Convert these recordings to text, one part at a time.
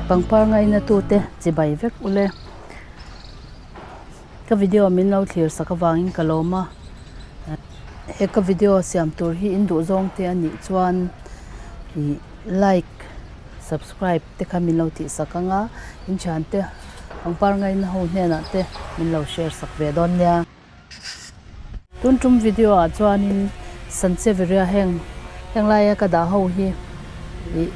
Pangpar ngaina tute chibai vek ule. Ka video min lo thlir sak avangin ka lawm a. He ka video siam tur hi in duh zawng te a nih chuan ih like subscribe te kha min lo tih sak ang a, in thian te pangpar ngaina ho hnenah te min lo share sak ve dawn nia. Tun tum video ah chuanin Sansevieria heng heng laia ka dah ho hi ih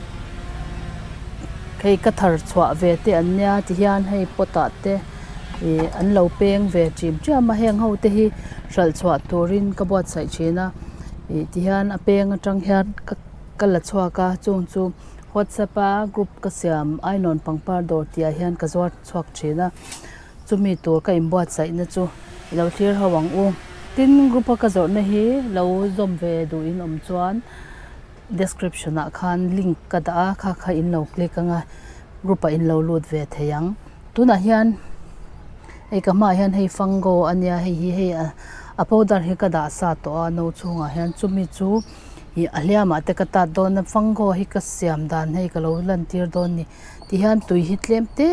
hei ka thar chhuah ve te an nia ti hian hei pot ah te ih an lo peng ve chim chiam a heng ho te hi hralh chhuah turin ka buatsaih thin a ih ti hian a peng atang hian ka ka la chhuak a chung chu whatsapp a group ka siam ainawn pangpar dawr tih ah hian ka zuar chhuak thin a. Chumi tur ka inbuatsaihna chu i lo thlir ho ang u. Tin, group a ka zawrhna hi lo zawm ve duh in awm chuan description ah khan link ka dah a, kha kha in lo click anga group ah in lo lut ve thei ang. Tunah hian hei ka hmaah hian hei fungo a nia, hei hi hei a powder hi ka dah sa tawh a no chhungah hian chumi chu ih a hliamah te ka tat dawn a, fungo hi ka siam dan hei ka lo lantir dawn a ni. Tihian tui hi tlem te.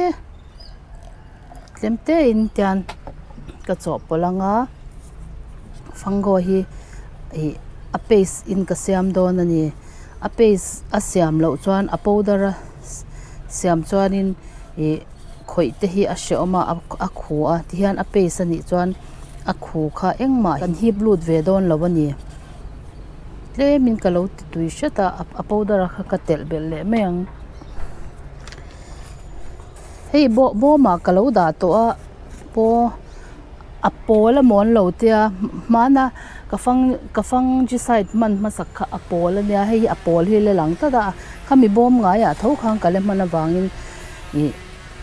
Tlem te in tian ka chawhpawlh anga fungo hi ih a paste in ka siam dawn a ni a paste a siam loh chuan a powder a siam chuanin ih khawih te hi a hrehawm a a khu a tihian a paste a nih chuan a khu kha engmah kan hip lut ve dawn lo a ni tlemin ka lo ti tui hret a a powder a kha ka telh belh leh mai ang. Hei bawh bawmah ka lo dah tawh a paw a pawl amaw an lo tia hmana ka fang ka fungicide hman hmasak kha a pawl ania hei hi a pawl hi la lang tlat a khami bawm ngaiah tho khan ka la hman avangin ih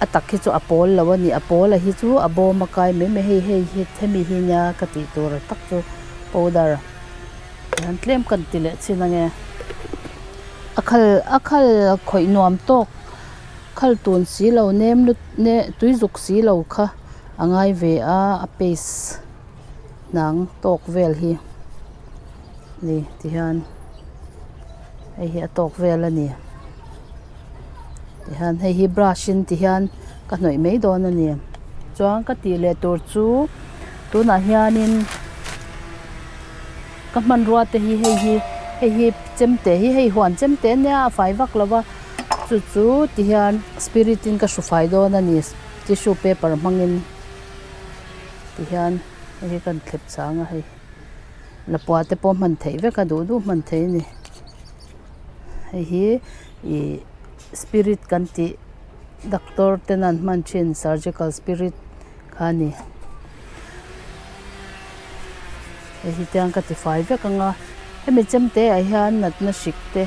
a tak hi chu a pawl lo a ni a pawl a hi chu a bawm a kai mai mai hei hei hi hemi hi nia ka tih tur tak chu powder hian tlem ka ti leh chin ange a khal a khal khawih nuam tawk. Khal tun si lo nem lut ne tui zuk si lo kha a ngai ve a a paste hnang tawk vel hi ni tihian hei hi a tawk vel a ni tihian hei hi brush in tihian ka hnawih mai dawn a ni chuan ka tih leh tur chu tunah hianin ka hmanrua te hi hei hi hei hi chemte hi hei huan chemte ania a fai vak lo va. Chu chu ti hian spirit in ka hru fai dawn a ni tissue paper hmangin ti hian hei hi kan thlep chang a hei lapua te pawh hman theih vek a duh duh hman theih a ni hei hi ih spirit kan tih doctor ten an hman thin surgical spirit kha a ni hei hi tiang ka ti fai vek ang a hemi chemte ah hian natna hrik te.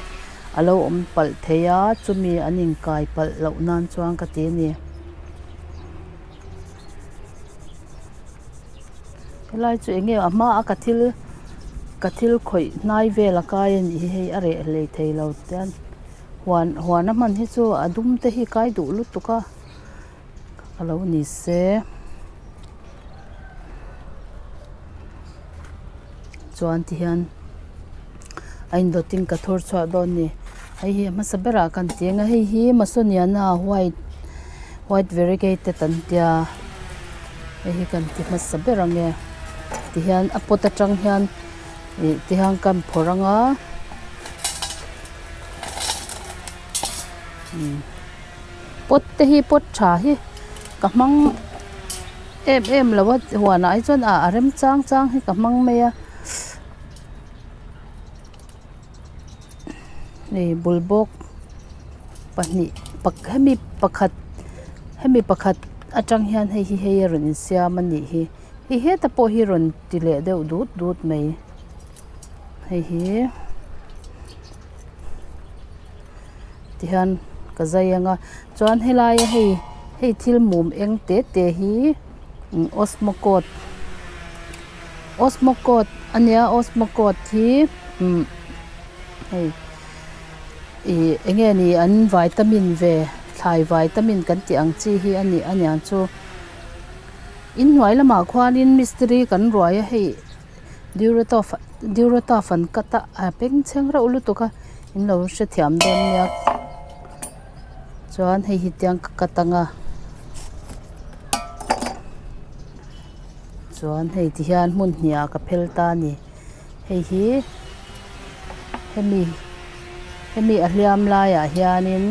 A lo awm palh thei a chumi an inkai palh loh nan chuan ka ti a ni. Helai chu eng nge a hma a ka thil ka thil khawih hnai vel a kai a nih hi hei a reh hlei thei lo tian huan huan a hman hi chu a dum te hi kai duh lutuk a ka lo ni se chuan ti hian. A indawtin ka thur chhuah dawn ni hei hi a hmasa berah kan ti ang a hei hi masoniana white white variegated an tia hei hi kan ti hmasa ber ang e tihian a pot atang hian ih tihian kan phawrh ang a umm pot te hi pot tha hi ka hmang em em lo a huanah hi chuan ah a rem chang chang hi ka hmang mai a. Hei bulbawk pahnih hemi pakhat hemi pakhat atang hian hei hi hei a rawn insiam a nih hi hei heta pawh hi rawn ti leh deuh dut dut mai hei hi tihian ka zai ang a chuan helaia hei hei thil mum eng te te hi osmocote. Osmocote a nia osmocote hi umm hei ih eng nge ni an vitamin ve thlai vitamin kan tih ang chi hi a nih a niang chu inhnuai lamah khuanin mistiri kan ruai a hei durataf durataf an cut a a bengchheng reuh lutuk a in lo hrethiam dawn nia. Chuan hei hi tiang ka cut ang a chuan hei ti hian hmun hnih ah ka phel ta a ni hei hi hemi hemi a hliam laiah hianin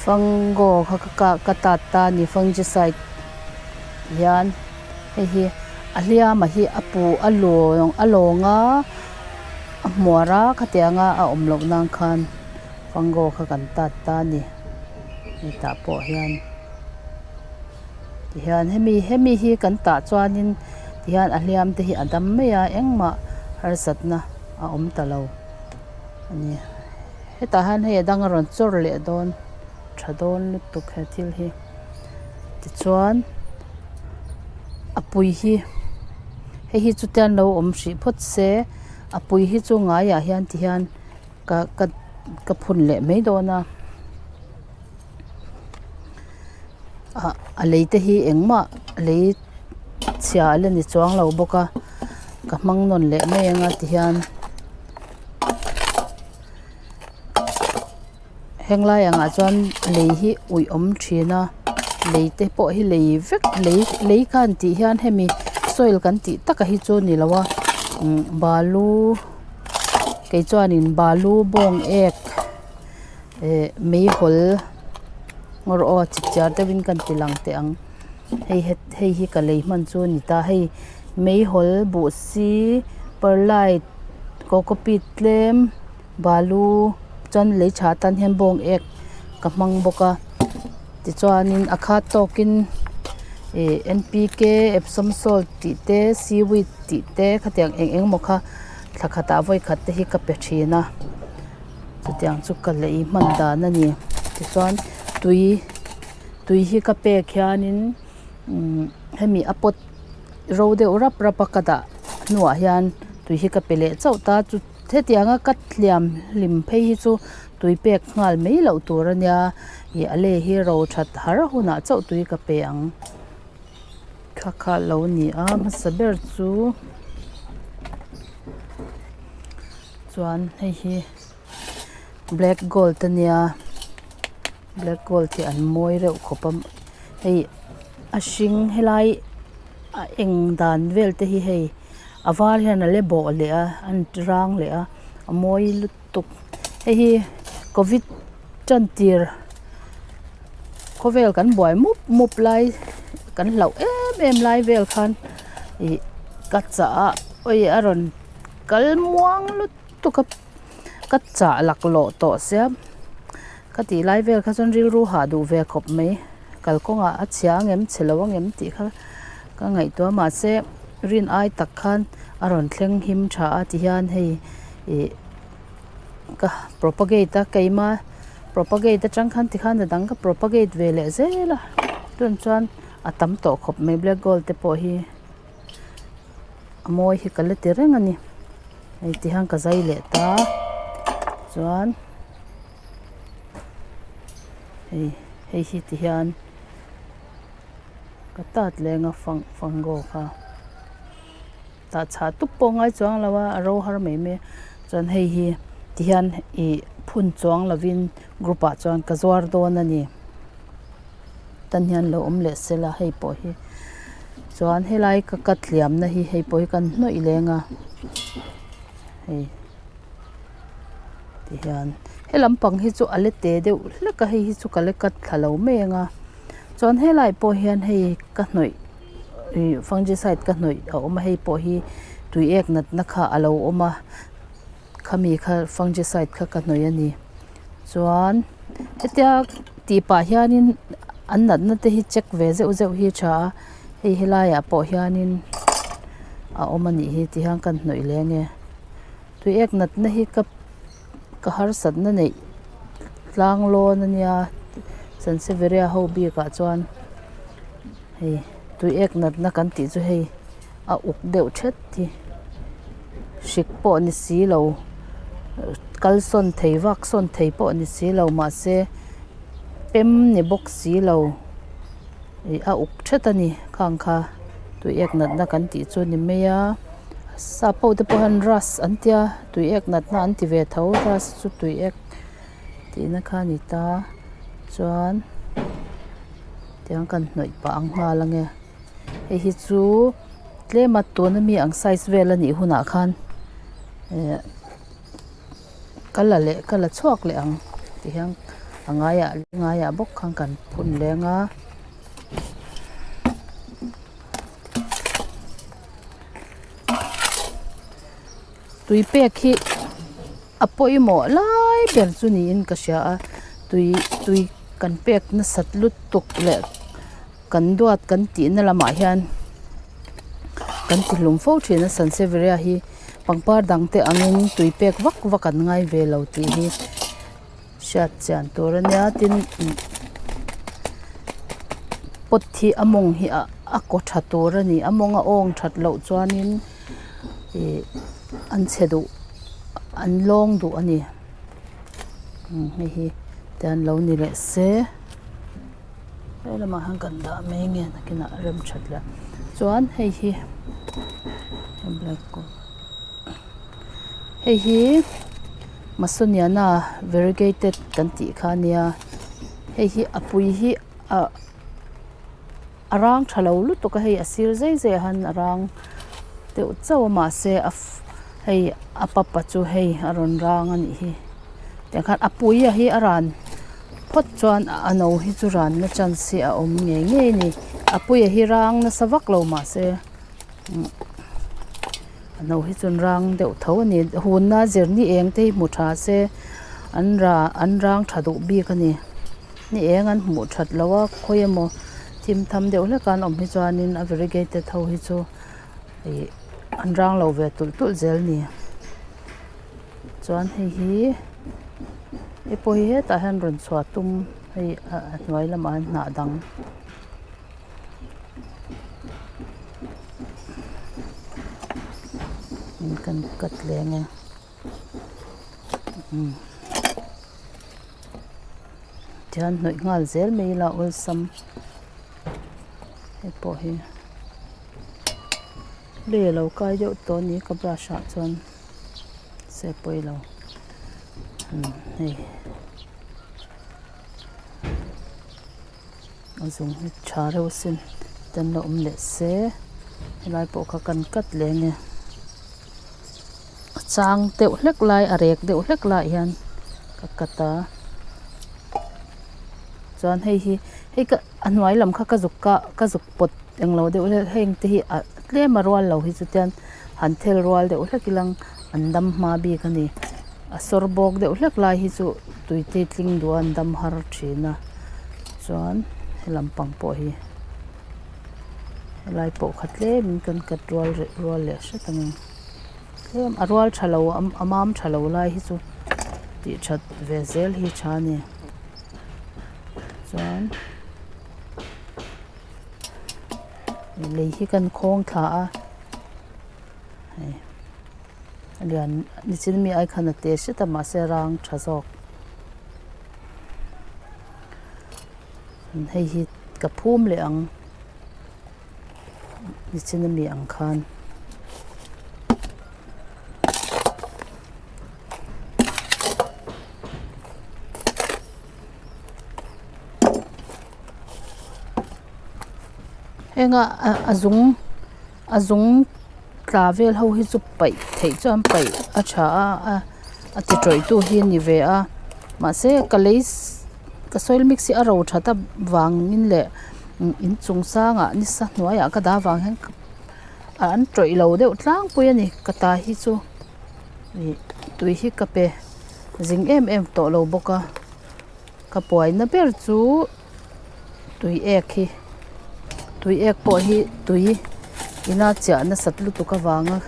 fungo kha ka kah ka tat ta a ni fungicide hian hei hi a hliam ah hi a pu a lawng a lawng a a hmuar a khatiang a a awm loh nan khan fungo kha kan tat ta a ni hetah pawh hian tihian hemi hemi hi kan tah chuanin tihian a hliam te hi a dam mai a engmah harsatna a awm ta lo a ni hetah hian hei a dang a rawn chawr leh dawn tha dawn lutuk he thil hi tichuan a pui hi hei hi chu tian lo awm hrih phawt se a pui hi chu ngaiah hian ti hian ka ka ka phun leh mai dawn a ah a lei te hi engmah lei chhia a la ni chuang lo bawk a ka hmang nawn leh mai anga ti hian. Heng lai angah chuan lei hi uih awm thin a lei te pawh hi lei vek lei lei khan tih hian hemi soil kan tih taka hi chu ni lo a umm balu kei chuanin balu bawng ek eh meihawl ngawr aw chipchiar deuhin ka ti lang teh ang hei hei hi ka lei hman chu a ni ta hei meihawl buhsi perlite cocopeat tlem. Balu chuan lei tha atan hian bawng ek ka hmang bawk a tichuanin a khat tawkin ih n p k epsom salt tih te seaweed tih te khatiang eng eng emaw kha thla khatah vawi khat te hi ka pe thin a chutiang chu ka lei hman dan a ni tichuan tui tui hi ka pek hianin umm hemi a pot ro deuh rap rap a ka dah hnuah hian tui hi ka pe leh chauh ta chu. Hetianga ka hliam hlim phei hi chu tui pek nghal mai loh tur a nia ih a lei hi ro that har hunah chauh tui ka pe ang. Thla kha lo ni a hmasa ber chu chuan hei hi black gold a nia black gold hi an mawi reuh khawp a hei a hring helai a eng dan vel te hi hei. A var hian a le bawh leh a a ni rang leh a a mawi lutuk hei hi covid tan tir khawvel kan buai mup mup lai kan hlauh em em lai vel khan ih ka chah a awi a rawn kal muang lutuk a ka chah laklawh tawh sia ka tih lai vel kha chuan rilru hah duh ve khawp mai kalkawngah a chhia ang em chhe lo ang em tih kha ka ngaihtuah mahse rin ai tak khan a rawn thleng him tha a ti hian hei ih ka propagate a keima propagate atang khan tikhan a dang ka propagate ve leh zel a chutiang chuan a tam tawh khawp mai black gold te pawh hi a mawi hi ka la ti reng a ni hei ti hian ka zai leh ta chuan hei hei hi ti hian. Ka tat leng a fang fango kha tah chhah tup pawh ngai chuang lo a a ro har mai mai a chuan hei hi ti hian ih phun chuang lovin group ah chuan ka zuar dawn a ni tan hian lo awm leh se la hei pawh hi chuan helai ka cut hliam na hi hei pawh hi kan hnawih leng a hei. Ti hian he lampang hi chu a la te deuh hlek a hei hi chu ka la cut thla lo mai ang a chuan helai pawh hian hei ka hnawih ih fungicide ka hnawih a awm a hei pawh hi tui ek natna kha a lo awm a khami kha fungicide kha ka hnawih a ni chuan hetia tih pah hianin an natna te hi check ve zeuh zeuh hi a tha a hei helaiah pawh hianin a awm a nih hi ti hian ka hnawih leh ang e. Tui ek natna hi ka ka harsatna neih tlang lawn a nia Sansevieria ho bikah chuan hei tui ek natna kan tih chu hei a uk deuh thet hi hrik pawh ni si lo kal sawn thei vak sawn thei pawh ni si lo mahse pem ni bawk si lo ih a uk thet a ni khang kha tui ek natna kan tih chu a ni mai a. Sap ho te pawh hian rust an tia tui ek natna an ti ve tho rust chu tui ek. Tihna kha a ni ta chuan tiang kan hnawih pah ang nghal ange hei hi chu tlema tuna mi ang size vel a nih hunah khan eh ka la leh ka la chhuak leh ang ti hian a ngaiah ngaiah bawk khan kan phun leng a. Tui pek hi a pawimawh lai ber chu niin ka hria a tui tui kan pek nasat lutuk leh kan duat kan tihna lamah hian kan ti hlum fo thin a sansevieria hi pangpar dang te angin tui pek vak vak an ngai ve lo tih hi hriat chian tur a nia tin pot hi a mawng hi a kaw tha tur a ni a mawng a awng that loh chuanin ih an chhe duh an lawng duh a ni hei hi tian lo ni leh se he lamah hian kan dah mai nge nakinah rem that leh chuan hei hi hei hi Masoniana variegated kan tih kha a nia hei hi a pui hi ah a rang tha lo lutuk a hei a sir zai zai ah hian a rang deuh chauh a mahse a hei a papa chu hei a rawn rang a nih hi tiang khan a pui a hi a ran phawt chuan a no hi chu ran na chance hi a awm ngei ngei a ni a pui a hi rang nasa vak lo mahse a no hi chuan rang deuh tho a ni hunna zirni eng te hi hmu tha se an ra an rang tha duh bik a ni. Ni eng an hmuh that loh a khawi emaw thim tham deuh hlek a an awm hi chuanin a variegated ho hi chu ih an rang lo ve tulh tulh zel a ni chuan hei hi hei pawh hi hetah hian rawn chhuah tum hei a hnuai lamah hian hnah dang. Kan cut leh ang e. Tihian hnawih nghal zel mai ila awlsam hei pawh hi lei a lo kai deuh tawh a ni ka brush ah chuan se pawi lo hei a zung hi tha reuh asin ten la awm leh se helai pawh kha kan cut leh ang e. A chang deuh hlek lai a rek deuh hlek lai hian ka cut a chuan hei hi hei ka a hnuai lam kha ka zuk ka ka zuk pawt englo deuh hlek heng te hi a tlem a rual lo hi chu tian han thel rual deuh hlek ilang an dam hma bik a ni a sawr bawk deuh hlek lai hi chu tui te tling duh a an dam har thin a chuan he lampang pawh hi. Helai pawh kha tlemin kan cut rual reh rual leh hret ang tlem a rual tha lo a mam tha lo lai hi chu tih that ve zel hi tha a ni chuan lei hi kan khawng thla a hei a lian nichin mi ai khan a te hret a mahse rang tha zawk. Hei hi ka phum leh ang nichin ami ang khan. Henga a zung a zung tla vel ho hi chu paih theih chuan paih a tha a a ti tawih tu hi a ni ve a mahse ka lei ka soil mix hi a ro that avangin leh inchung sangah nisa hnuaiah ka dah avang hian an tawih lo deuh tlangpui a ni ka ta hi chu ih tui hi ka pe zing em em tawh lo bawk a ka puaina ber chu. Tui ek hi tui ek pawh hi tui ina chiah nasat lutuk avanga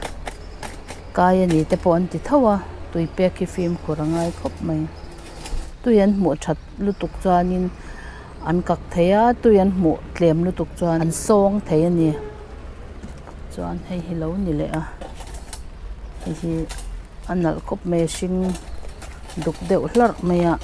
kai a ni te pawh an ti tho a tui pek hi fimkhur a ngai khawp mai tui an hmuh that lutuk chuanin an kak thei a tui an hmuh tlem lutuk chuan an sawng thei a ni chuan hei hi lo ni leh a hei hi a nalh khawp mai a hring duk deuh hlarh mai a.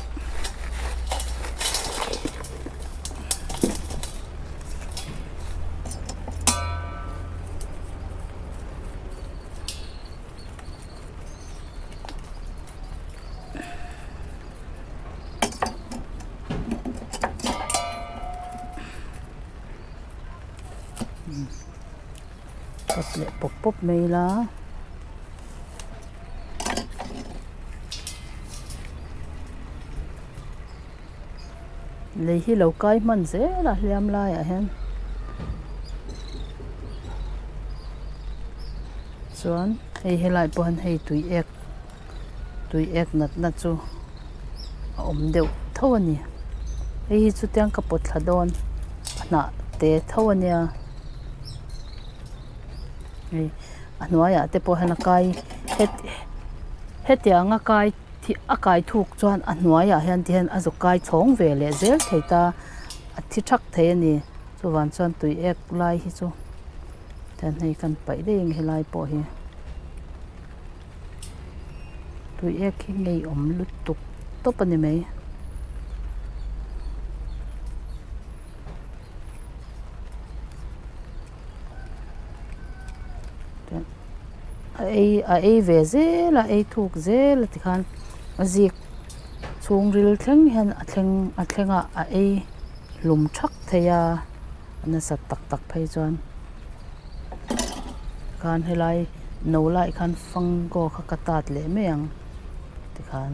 Pawt leh pawp pawp mai ila. Lei hi lo kai hman zel a hliam laiah hian chuan hei helai pawh hian hei tui ek tui ek natna chu a awm deuh tho a ni hei hi chu tiang ka pawt thla dawn a hnah te tho a nia hei a hnuaiah te pawh hian a kai hetiang a kai. A kai thuk chuan a hnuaiah hian ti hian a zuk kai chhawng ve leh zel thei ta, a thi thak thei a ni. Chuvang chuan tui ek lai hi chu tian hei kan paih daih ang helai pawh hi. Tui ek hi ngeiawm lutuk tawp a ni mai. A ei a ei ve zel a ei thuk zel a tikhan a zik chhungril thleng hian a thleng a thleng a a ei hlum thak thei a a nasat tak tak phei chuan khan helai no lai khan fanggo kha ka tat leh mai ang tikhan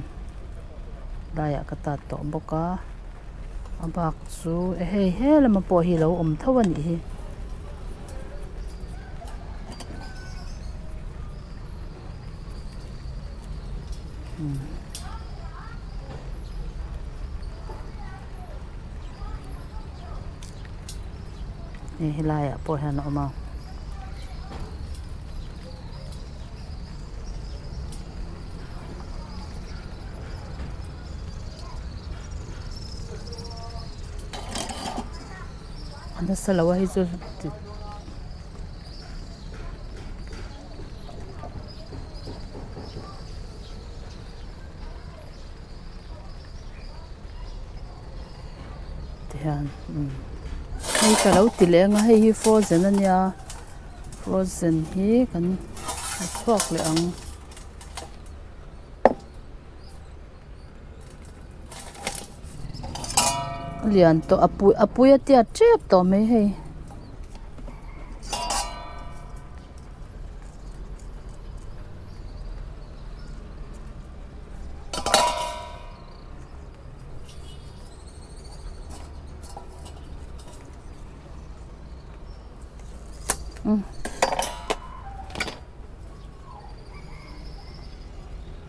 laiah ka tat tawh bawk a. A bak chu hei he lama pawh hi lo awm tho a nih hi. Hei helaiah pawh hian a awm a. A nasa lo a hei chu tihian umm hei ka lo ti leh ang a hei hi frozen a nia frozen hi kan la chhuak leh ang. A lian tawh a pui a pui a tiat tep tawh mai hei.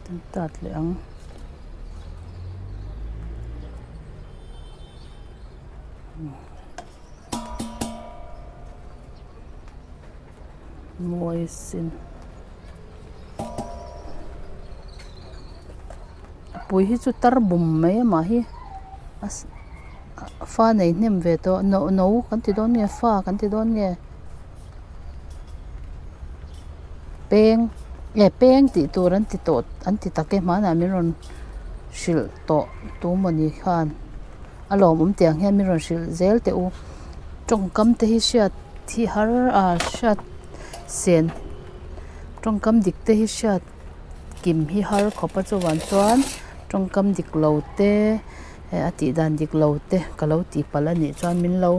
Kan tat leh ang. Mawi sin. A pui hi chu tar bum mai a mah hi a fa nei hnem ve tawh no no kan ti dawn nge fa kan ti dawn nge. Peng nge peng tih tur an ti tawh an ti tak e hmanah min rawn hrilh tawh tu mawni khan a lawmawm tiang hian min rawn hrilh zel teh u tawngkam te hi hriat hi har a hriat sen tawngkam dik te hi hriat kim hi har khawp a chuan chuan tawngkam dik lo te. He a tih dan dik lo te ka lo tih palh a nih chuan min lo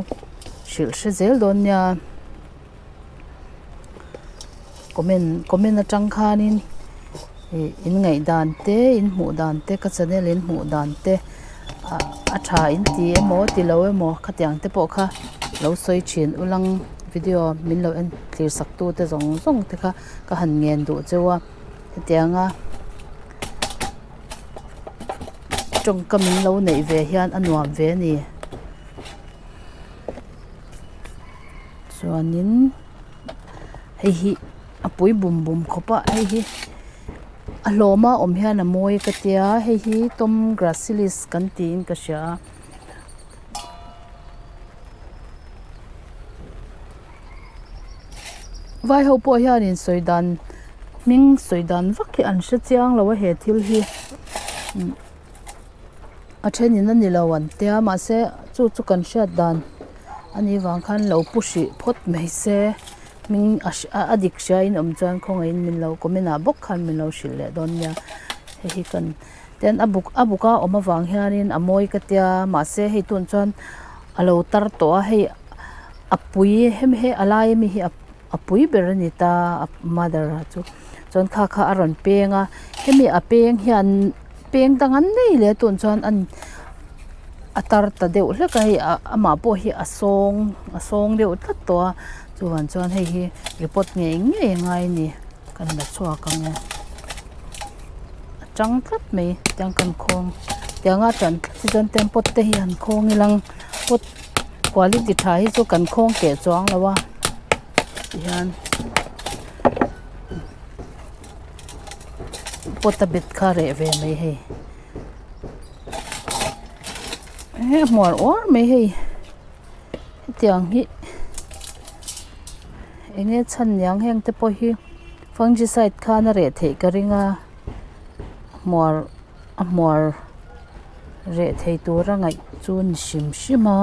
hrilh hre zel dawn nia. Comment comment atang khanin ih in ngaih dan te in hmuh dan te ka channel in hmuh dan te ah a tha in ti emaw ti lo emaw khatiang te pawh kha lo sawi thin ulang video min lo en thlir sak tu te zawng zawng te kha ka han ngen duh cheu a hetianga. Tawngka min lo neih ve hian a nuam ve a ni. Chuanin hei hi a pui bum bum khawp a hei hi a hlawm a awm hian a mawi ka tia hei hi tom gracilis kan tiin ka hria a. Vai ho pawh hianin sawi dan hming sawi dan vak hi an hre chiang lo a he thil hi a thenin a ni lo an tia mahse chu chu kan hriat dan a nih vang khan lo pu hrih phawt mai se hming a dik hria in awm chuan khawngaihin min lo comment ah bawk khan min lo hrilh leh dawn nia hei hi kan tin a buk a buk a awm avang hianin a mawi ka tia mahse hei tun chuan a lo tar tawh a hei a pui hemi he a lai ami hi a. a pui ber a ni ta a mother a chu chuan kha kha a rawn peng a hemi a peng hian peng dang an nei leh a tun chuan an a tar ta deuh hlek a hei amah pawh hi a sawng a sawng deuh tlat tawh a chuvang chuan hei hi report ngei ngei a ngai a ni kan la chhuak ang e a tang tlat mai tiang kan khawng tianga tan tlat hi chuan tiang pot te hi han khawng ila pot quality tha hi chu kan khawng keh chuang lo a tihian pot a bet kha reh ve mai hei he hmuar uar mai hei hetiang hi eng nge chhan niang heng te pawh hi fungicide khan a reh theih ka ring a hmuar a hmuar reh thei tura ngaih chu a ni hrim hrim a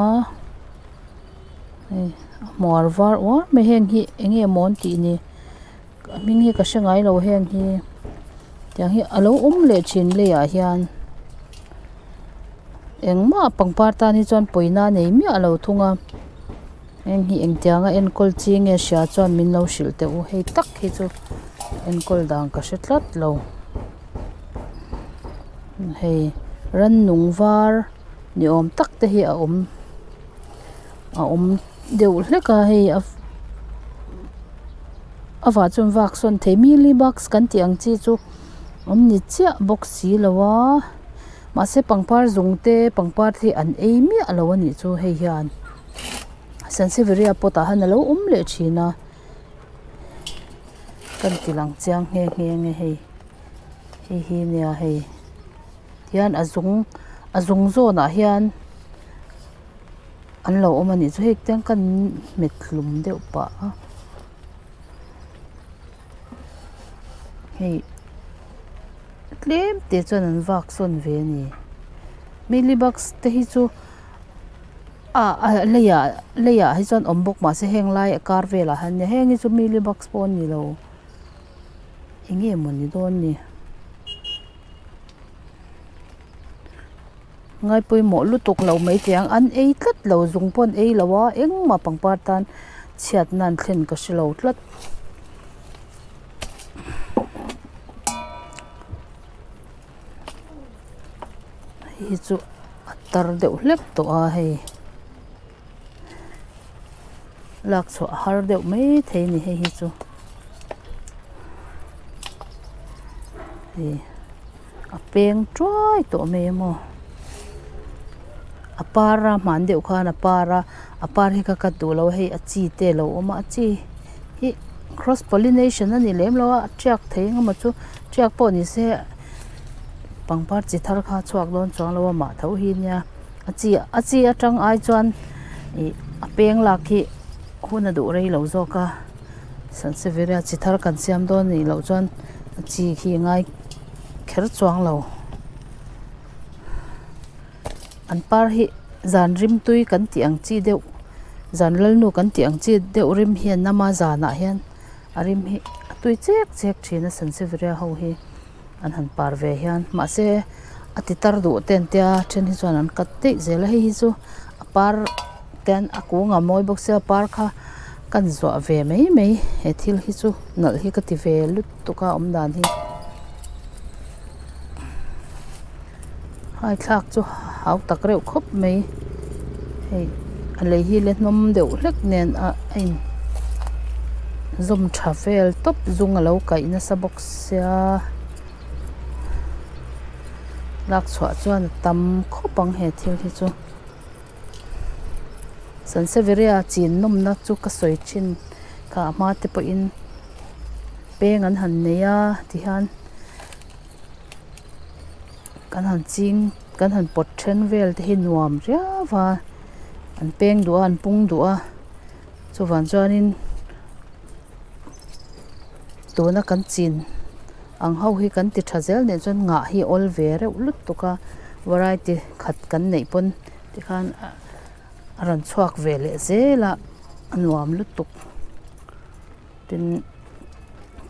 hei a hmuar var uar mai heng hi eng nge maw an tih ni a hming hi ka hre ngai lo heng hi tiang hi alo awm leh thin leiah hian engmah pangpar tan hi chuan pawina a nei miah lo thung a heng hi engtianga enkawl chi nge hria chuan min lo hrilh teh u hei tak hi chu enkawl dan ka hre tlat lo hei rannung var ni awm tak te hi a awm a awm deuh hlek a hei a a vah chuan vak sawn thei mealy bugs kan tih ang chi chu awm ni chiah bawk si lo a mahse pangpar zung te pangpar te hi an ei miah lo a nih chu hei hian sansevieria pot ah hian a lo awm leh thin a kan ti lang chiang nghe nghe nge hei hei hi nia hei tihian a zung a zung zawnah hian. An lo awm a nih chu hei tiang kan hmet hlum deuh pah a hei tlem te chuan an vak sawn ve a ni mealy bugs te hi chu ah a leiah leiah hi chuan awm bawk mahse heng lai a kar velah hian nia heng hi chu mealy bugs pawh a ni lo eng nge maw ni dawn ni. Ngai pawimawh lutuk lo mai teh ang an ei tlat lo zung pawh an ei lo a engmah pangpar tan chhiatna an thlen ka hre lo tlat. Hei hi chu a tar deuh hlek tawh a hei lak chhuah a har deuh maithei a ni hei hi chu hei. A peng tuai tawh mai a maw a par a hman deuh khan a par a a par hi ka cut duh lo a hei a chi te a lo awm a a chi hi cross pollination a ni lem lo a a tiak thei engemaw chu tiak pawh ni se pangpar chi thar kha a chhuak dawn chuang lo a mah tho hi nia a chi a chi atang ai chuan ih a peng lak hi hun a duh rei lo zawk a. Sansevieria chi thar kan siam dawn anih loh chuan a chi khi a ngai kher chuang lo. An par hi zan rim tui kan tih ang chi deuh zan lalnu kan tih ang chi deuh rim hi an awm a zanah hian a rim hi a tui chek chek thin a Sansevieria ho hi an han par ve hian mahse a ti tar duh te an tia then hi chuan an cut daih zel a hei hi chu a par te an a kung a mawi bawk sia par kha kan zuah ve mai mai he thil hi chu nalh hi ka ti ve lutuk a awm dan hi haithlak chu hau tak reuh khawp mai hei a lei hi la hnawm deuh hlek nen a a in zawm tha vel tawp zung a lo kaih nasa bawk sia lak chhuah chuan a tam khawp ang he thil hi chu. Sansevieria chin nawmna chu ka sawi thin kha a hma te pawhin peng an han nei a tihian kan han ching kan han pawt then vel te hi nuam riau a an peng duh a an pung duh a chuvang chuanin tuna kan chin ang ho hi kan ti tha zel nen chuan ngah hi awl ve reuh lutuk a variety khat kan neih pawn tikhan a rawn chhuak ve leh zel a a nuam lutuk tin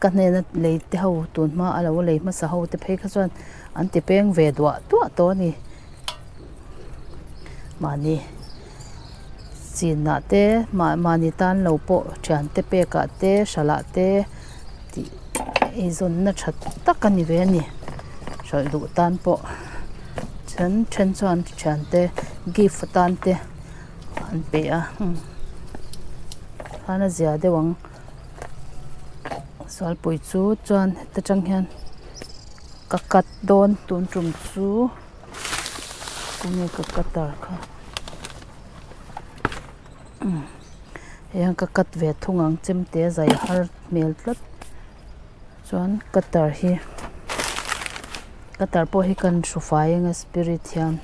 ka hnena lei te ho tun hma a lo lei hmasa ho te phei kha chuan an ti peng ve duah duah tawh a ni mahni. Chinah te mahni tan lo pawh thiante pekah te hralah te tih eizawnna tha tak a ni ve a ni hralh duh tan pawh then then chuan thiante gift atan te an pe a khan a zia deuh ang sualpui chu chuan heta tang hian ka cut dawn tun tum chu khawnge ka cutter kha. Hei hian ka cut ve thung ang chemte a zai har hmel tlat chuan cutter hi cutter pawh hi kan hru fai anga spirit hian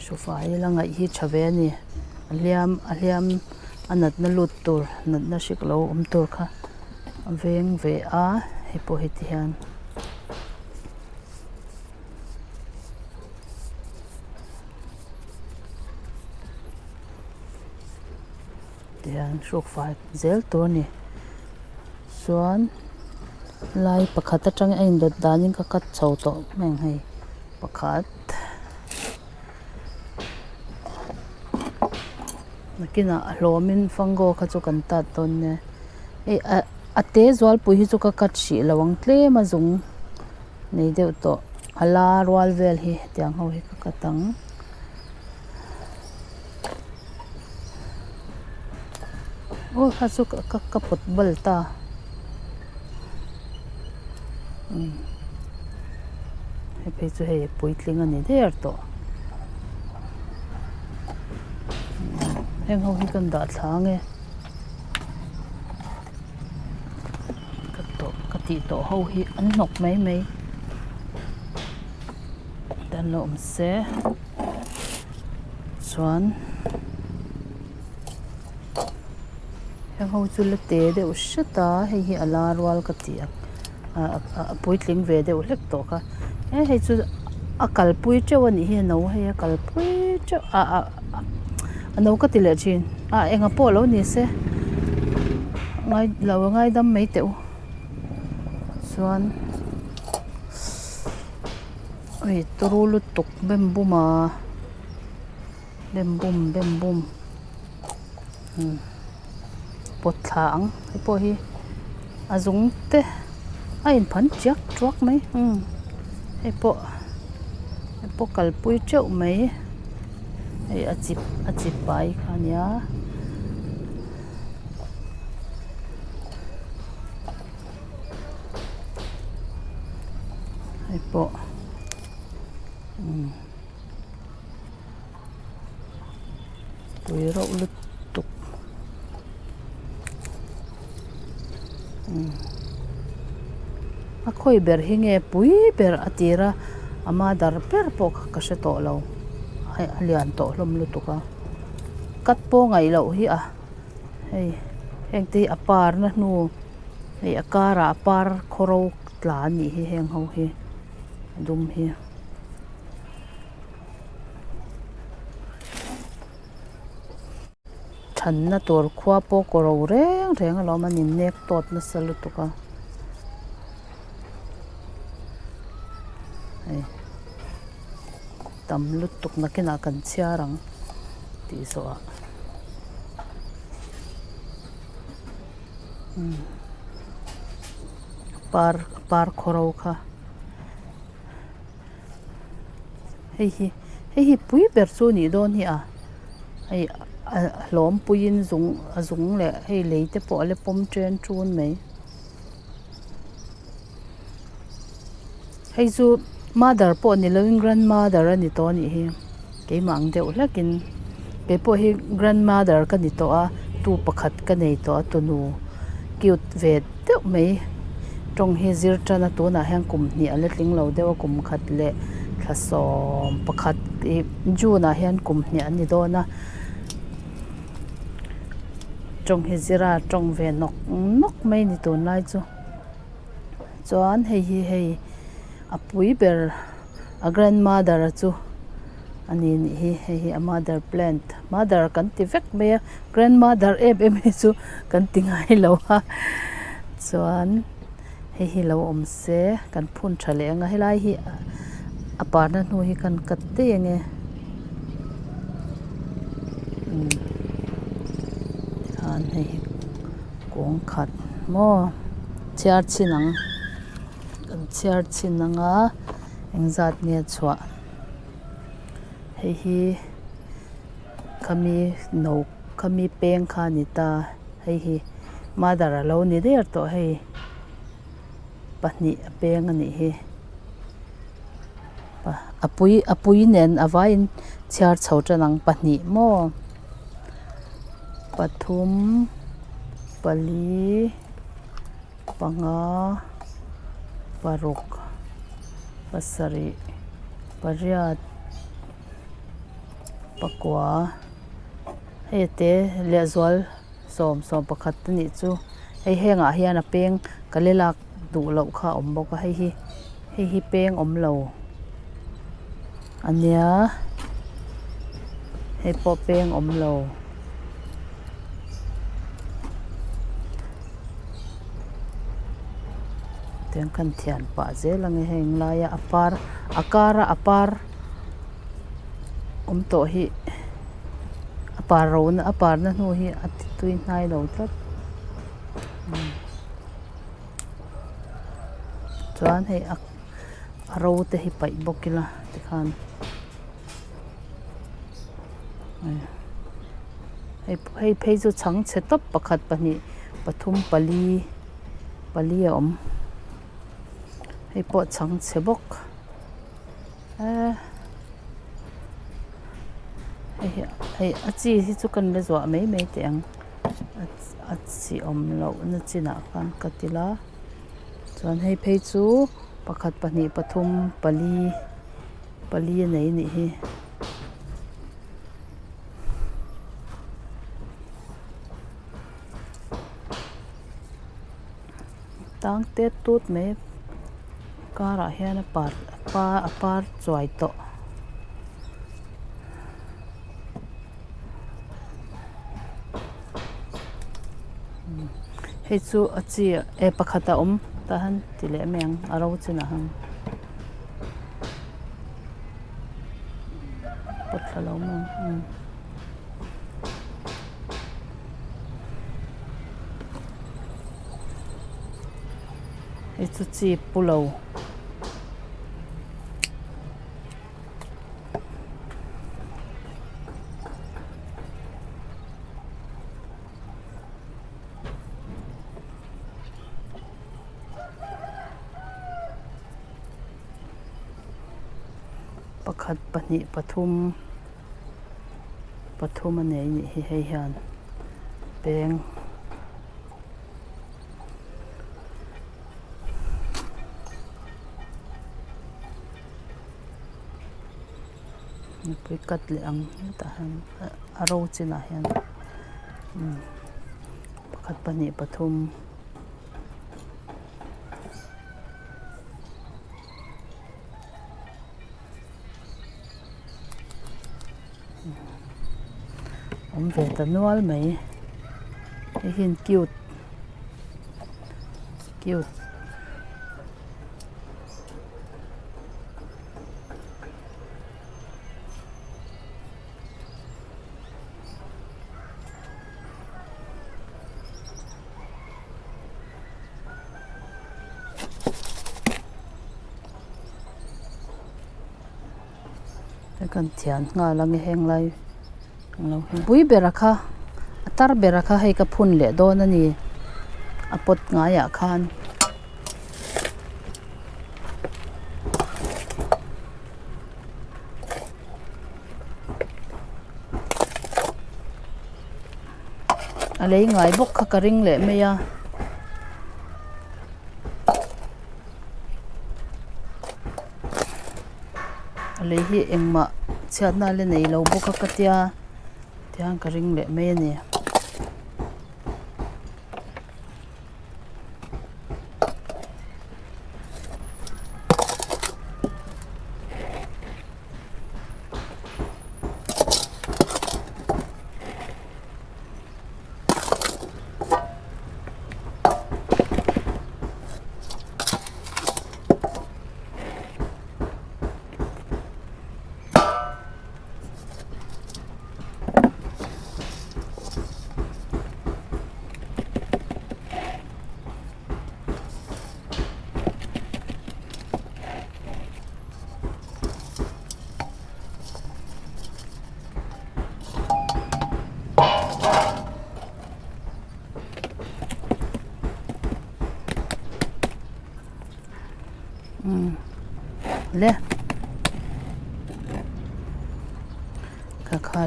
hru fai ila ngaih hi tha ve a ni a hliam a hliam a natna lut tur natna hrik lo awm tur kha a veng ve a hei pawh heti hian. Tihian hruk fai zel tur a ni chuan lai pakhat atang a indawt danin ka cut chho tawh mai ang hei pakhat nakinah a hlawmin fungo kha chu kan tat dawn nia hei a a te zualpui hi chu ka cut hrih lo ang tlem a zung. Nei deuh tawh a la rual vel hi hetiang ho hi ka cut ang. Aw kha chu ka ka pawt bal ta umm hei phei chu hei puitling a ni der tawh heng ho hi kan dah thla ang e. Ka tawh ka tih tawh ho hi an hnawk mai mai dan lo awm se chuan heng ho chu la te deuh hret a hei hi a la rual ka ti a a puitling ve deuh hlek tawh kha he hei chu a kalpui teuh a nih hi a no hei a kalpui teuh a a a no ka ti leh thin a enga pawh lo ni se ngai lo ngaidam mai teh u chuan ui turu lutuk bem bum a bem bum bem bum umm pawt thla ang hei pawh hi a zung te a inphan chiak tuak mai umm hei pawh hei pawh kalpui teuh mai hei a chip a chip pai kha a nia. Hei pawh umm pui reuh lutuk umm a khawi ber hi nge pui ber a tir a a mother ber pawh kha ka hre tawh lo a lian tawh hlawm lutuk a cut pawh ngaih loh hi a hei heng te hi a par na hnu hei a karah a par khawro tla a nih hi heng ho hi a dum hi. Thanna tur khua pawh kaw ro reng reng alawm a ni nek tawt nasa lutuk a hei tam lutuk nakinah kan chhiar ang tih zawh ah umm par par khaw ro kha. Hei hi hei hi pui ber chu a nih dawn hi a hei a hlawm puiin zung a zung leh hei lei te pawh a la pawm chen chun mai hei chu mother pawh ni lovin grandmother a ni tawh a nih hi keimah ang deuh hlekin keipawh hi grandmother ka ni tawh a tu pakhat ka nei tawh a tunu cute ve deuh mai tawng hi zir tan a tunah hian kum hnih a la tling lo deuh a kum khat leh thla sawm pakhat ih june ah hian kum hnih an ni dawn a tawng hi zir a tawng ve nawk nawk mai a ni tunlai chu chuan hei hi hei a pui ber a grandmother chu a ni nih hi hei hi a mother plant mother kan ti vek mai a grandmother em em hi chu kan ti ngai lo a chuan hei hi lo awm se kan phun tha leh ang a helai hi. A parna hnu hi kan cut daih ange umm tikhan hei hi kawng khat maw chhiar chhin ang kan chhiar chhin anga engzat nge chhuah hei hi khami no khami peng kha a ni ta hei hi mother a lo ni der tawh hei. Pahnih a peng a nih hi a pui a pui nen a vaiin chhiar chho tan ang pahnih maw pathum pali panga paruk pasarih pariat pakua hei te lehzual. Sawm sawm pakhat a nih chu hei hengah hian a peng ka le lak duh loh kha a awm bawk a hei hi hei hi peng awm lo a nia hei pawh peng awm lo. Tiang khan thian pah zel ang e heng laia a par a kara a par awm tawh hi. A par ro na a par na hnu hi a ti tui hnai lo tlat chuan hei a a ro te hi paih bawk ila tikhan hei hei phei chu chhang chhe tawp pakhat pahnih pathum pali pali a awm hei pawh chhang chhe bawk. Eee hei hi hei a chi hi chu kan la zuah mai mai teh ang a chi awm loh na chinah khan ka ti la chuan hei phei chu pakhat pahnih pathum pali pali a nei a nih hi. Tang tet tut mai karah hian a par a par chuai tawh. Hei chu a chi eh pakhat a awm tah hian ti leh mai ang a ro chinah hian pawt thla lo mai ang. Hei chu chi pu lo. Pakhat pahnih pathum. Pathum a nei nih hi hei hian peng mipui cut leh ang hetah hian a ro chinah hian pakhat pahnih pathum. Awm ve ta nual mai hei hian cute cute Kan thian nghal ang e heng lai ang lo hi pui ber a kha a tar ber a kha hei ka phun leh dawn a ni a pot ngaiah khan. A lei ngai bawk kha ka ring leh mai a. A lei hi engmah chhiatna la nei lo bawk a ka tia tihian ka ring leh mai a ni.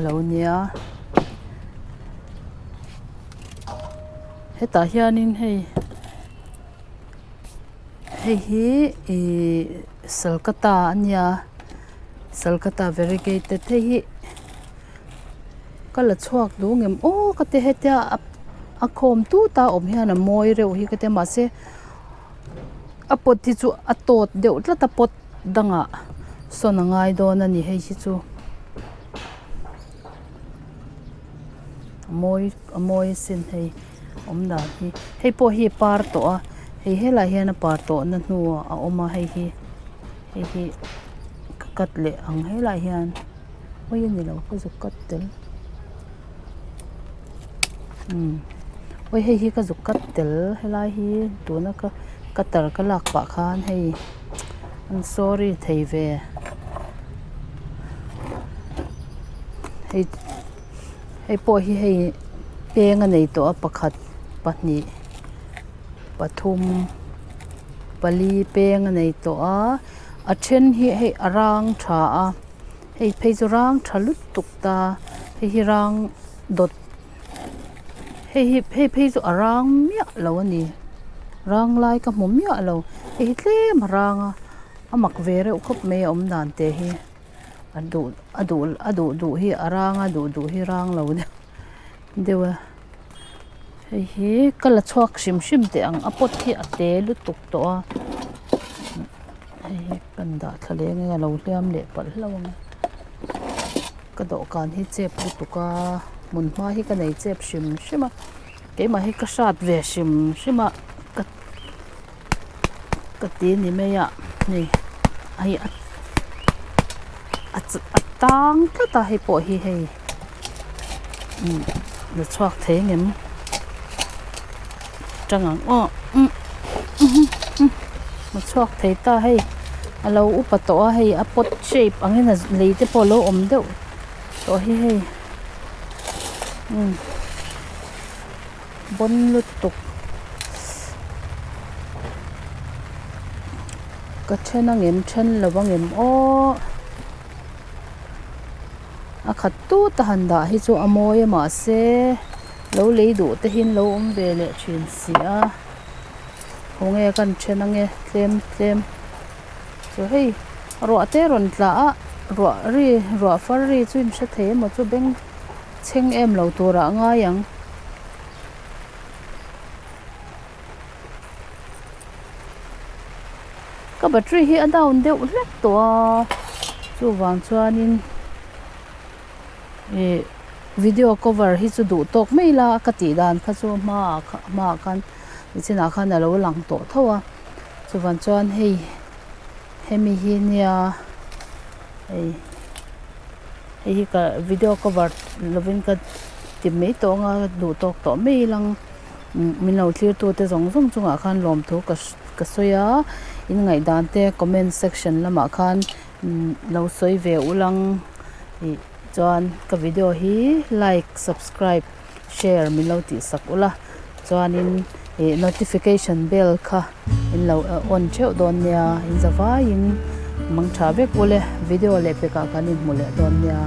lo nia. Hetah hianin hei hei hi ihh salkata a nia salkata variegated hei hi ka la chhuak duh ngem aw ka ti hetia a khawm tut a awm hian a mawi reuh hi ka tia mahse a pot hi chu a tawt deuh tlat a pot dangah sawn a ngai dawn a ni hei hi chu a mawi a mawi asin hei awm dan hi hei pawh hi a par tawh a hei helaiah hian a par tawh na hnu a awm a hei hi hei hi ka cut leh ang helaiah hian. Hawi a ni lo ka zuk cut tel umm hawi hei hi ka zuk cut tel helai hi tuna ka cutter ka lak pah khan hei an sorry thei ve hei hei pawh hi hei peng a nei tawh a pakhat pahnih pathum pali peng a nei tawh a a then hi hei a rang tha a. Hei phei chu rang tha lutuk ta hei hi rang dawt hei hi hei phei chu a rang miah lo a ni rang lai ka hmu miah lo hei hi tlem a rang a a mak ve reuh khawp mai a awm dan te hi a duh a duh a duh duh hi a rang a duh duh hi rang lo deuh deuh a hei hi ka la chhuak hrim hrim teh ang a pot hi a te lutuk tawh a. Hei hi kan dah thla leh nge a lo hliam leh palh hlauh ang a ka dawhkan hi chep lutuk a hmun hma hi ka nei chep hrim hrim a keimah hi ka hrat ve hrim hrim a ka ka ti ni mai a hei hei a a tang tlat a hei pawh hi hei umm la chhuak thei ang em tang ang aw la chhuak thei ta hei a lo upa tawh a hei a pot shape ang in a lei te pawh a lo awm deuh tawh hi hei umm bawn lutuk ka then ang em then lo ang em aw. A khat tut a han dah hi chu a mawi a mahse lo lei duh te hi an lo awm ve leh thin si a khawnge kan then ange tlem tlem chu hei ruah te rawn tla a ruah ri ruah far ri chu in hre thei emaw chu beng chheng em lo turah a ngai ang. Ka battery hi a down deuh hlek tawh a chuvang chuanin ih video cover hi chu duh tawk mai ila ka tih dan kha chu hmaah hmaah khan nichinah khan a lo lang tawh tho a chuvang chuan hei hemi hi nia hei hei hi ka video cover lovin ka ti mai tawh ang a duh tawk tawh mai ila ang. Min lo thlirtute zawng zawng chungah khan lawmthu ka ka sawi a, in ngaihdan te comment section lamah khan lo sawi ve ulang ih chuan ka video hi like subscribe share min lo tih sak ula chuanin ih notification bell kha in lo on theuh dawn nia in zavaiin mang tha vek ule video leh pekah kan inhmu leh dawn nia.